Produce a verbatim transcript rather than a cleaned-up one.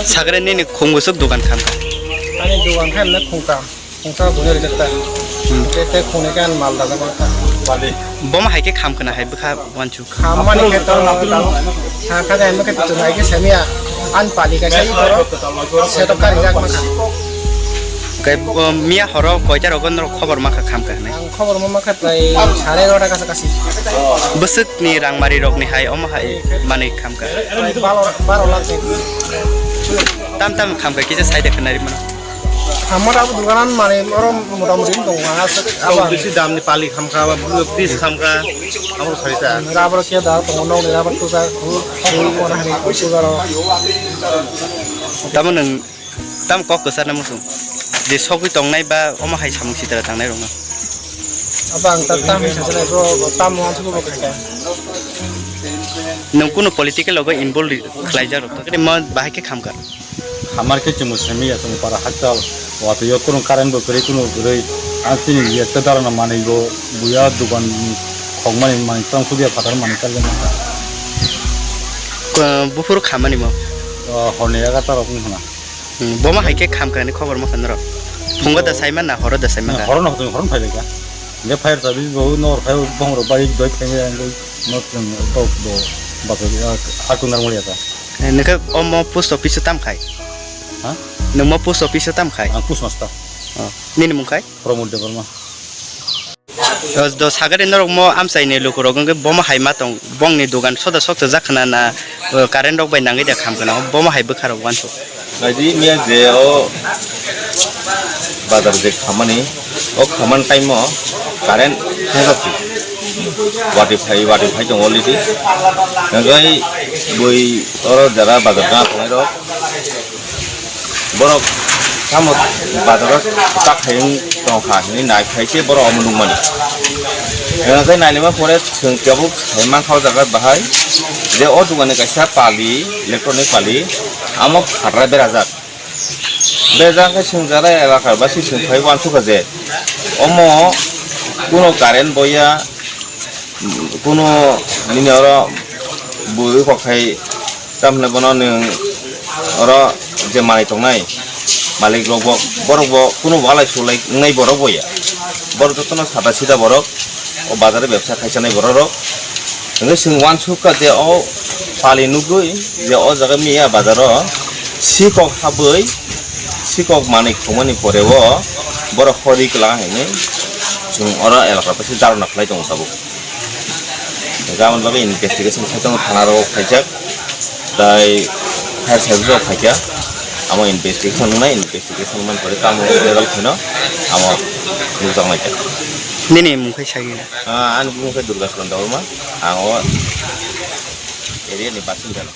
Sagre nini khung bwswk dogan khamkha? Ani dogan khe khungtam. Khungsa buino rijak ta. Hmm. Tei, tei khungnwi khe ang mal dajak ta. Bali. Bomo hai khe kham khna hai bwkha wansuk. Kham mani khe to, ha, kha dai, mokhe to nai khe semiya. An pali kaisa i toro. Seto kari jak ma kha. Kai, um, miya horo koita rogo norok khobor ma kha kham kha hinwi? Ang khobor ma ma kha prai sare egarota kasa kasi. Bwswk ni rang mari rok ni hai omo hai manwi kham kha? Prai baro, baro lakh ni. Tam tam kham kha kisa sai de khna ri mano. Hamar abo doganan mane oro motamoti wng tongo, ang aswk abo ang bisi damni pali khamkha, abo fridge khamkha, abo khaita. Rubber khe da tongo, nokni rubber tuja, hu, hu, wana hani tuja rok. Tamo nwng, tam kok kwcharna muchung? Je sogwi tongnai ba omo hai samung sitra tangnai rokno? Abo ang ta tam hinwi sajaknai, bro, tam wansukgo bo khaikha. Nwng kunu political logo involve khlaijak rok to? Kene mo bahai khe khamkha. Hamar khe chwngbo simi ya, chwng para hakchal watwi o, kunu current bo kwrwi, kunu bo kwrwi. Ang chini je tei dara no manwi bo buya dogan khokmani manwi tong sugya phatar manwi kal jani. Ko-, buphuru khamani mo? O, horni egarta rok wng khna. Hmm, bomo hai khe khamkha ni khobor ma kha norok? Phungo da saima na horo da saima kha? Horo no, horo no phai lai kha. Hingke fire service bo nor phai bong rok bai doi phai ang no chwng tok bo bapre a, a tunar mori ata. Eh, nokhe omo post office o tam khai? Ha? Nwng mo post office o tam khai? Ang post master. Oh. Nini mung khai? Pramod Debbarma. Do sagari norok mo amchai ni luku rok wngkhe bomo hai ma tong, bongni dogan soda soksa jak khna na, eh, current rok bai nangwi da kham khna, bomo hai bwkha rok wansuk. Naidi miya je o bazar je khamani, o khaman time o current thangsa si. Wati phai, wati phai tongo already. Nagai bui oro jara bazar jana tongnai rok. Borok tamo bazaro tak hai wng tong kha hinwi nai khai se borok omo nukmani. Hwnkhai nailima pore chwng tabuk sai mankha o jaga bahai je o dogani kaisa pali, electronic pali, amo phatrai berajak. Berajak khe chwng jara elaka basi chwng phai uansukha je omo kuno current boya, kuno nini oro bui kok khai, tamhinai bono nwng oro je manwi tongnai malik rok bo, borok bo kuno walai sulai wngnai borok bo ya, borok jotono sada sida borok, o bazar o bebsa khaisanai borok rok. Hingke chwng uansukha je o pali nugui je o jaga miya bazar o sikok habwi sikok manwi khumani pore o borok hori kwlanga hinwi chwng oro elaka bisi dharna khlai tongo tabuk. Hingke aboni bagwi investigation khai tongo, thana rok khaijak, tai fire service rok khaikha, amo investigation wngnai, investigation wngmani pore tamo result khaino amo nukjaknai kha. Nini mung khai sagi? Ah, ani mung khai Durga Charan Debbarma, ang o area ni basinda no.